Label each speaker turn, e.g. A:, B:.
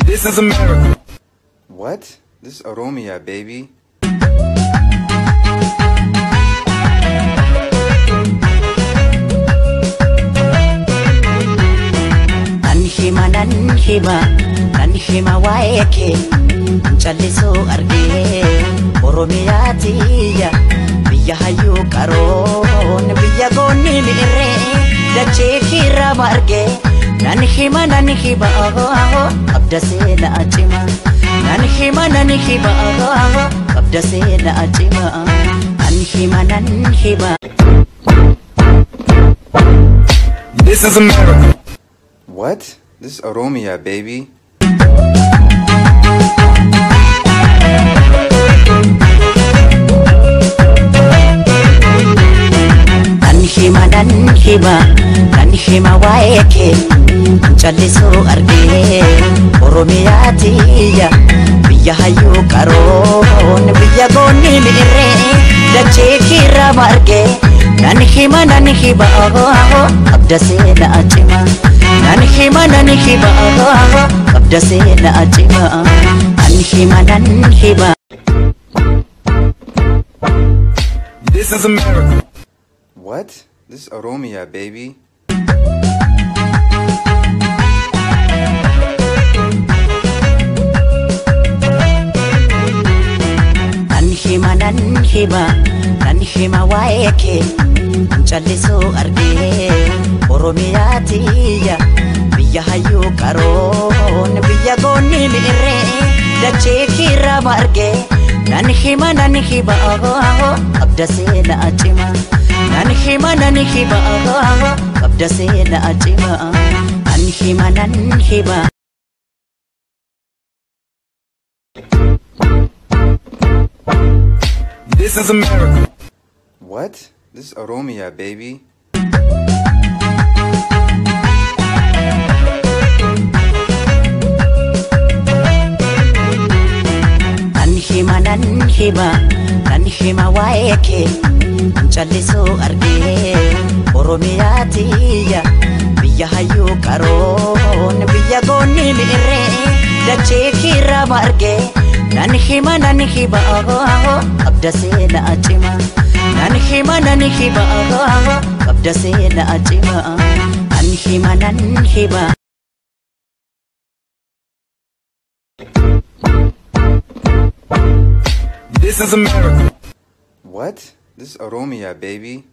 A: This is America.
B: What? This is Oromia, baby.
C: Nan hima nan hima nan hima waa'ee kee callisuu argee Oromiyaa tiyya biyya hayyuu qaroon biyya goonni mi'irree dachee kiirraa argee nan hima nan hima qabda seenaa cima nan hima nan hima qabda seenaa cima nan hima nan hima.
A: This is America.
B: What? This is Oromia, baby.
C: Nan hima nan hima nan hima waa'ee kee callisuu argee Oromiyaa tiyya biyya hayyuu qaroon biyya goonni mi'irree dachee kiirraa argee nan hima nan hima qabda seenaa cima nan hima nan hima qabda seenaa cima nan hima nan hima.
A: This is America.
B: What? This is Oromia, baby.
C: Nan hima nan hima nan hima waa'ee kee callisuu argee Oromiyaa tiyya biyya hayyuu qaroon biyya goonni mi'irree dachee kiirraa argee nan hima nan hima qabda seenaa cima nan hima nan hima qabda seenaa cima nan hima nan hima.
A: This is America.
B: What? This is Oromia, baby.
C: Nan hima nan hima nan hima waa'ee kee callisuu argee Oromiyaa tiyya biyya hayyuu qaroon biyya goonni mi'irree dachee kiirraa argee nan hima nan hima qabda seenaa cima nan hima nan hima qabda seenaa cima nan hima nan hima.
A: This is America.
B: What? This is Oromia, baby.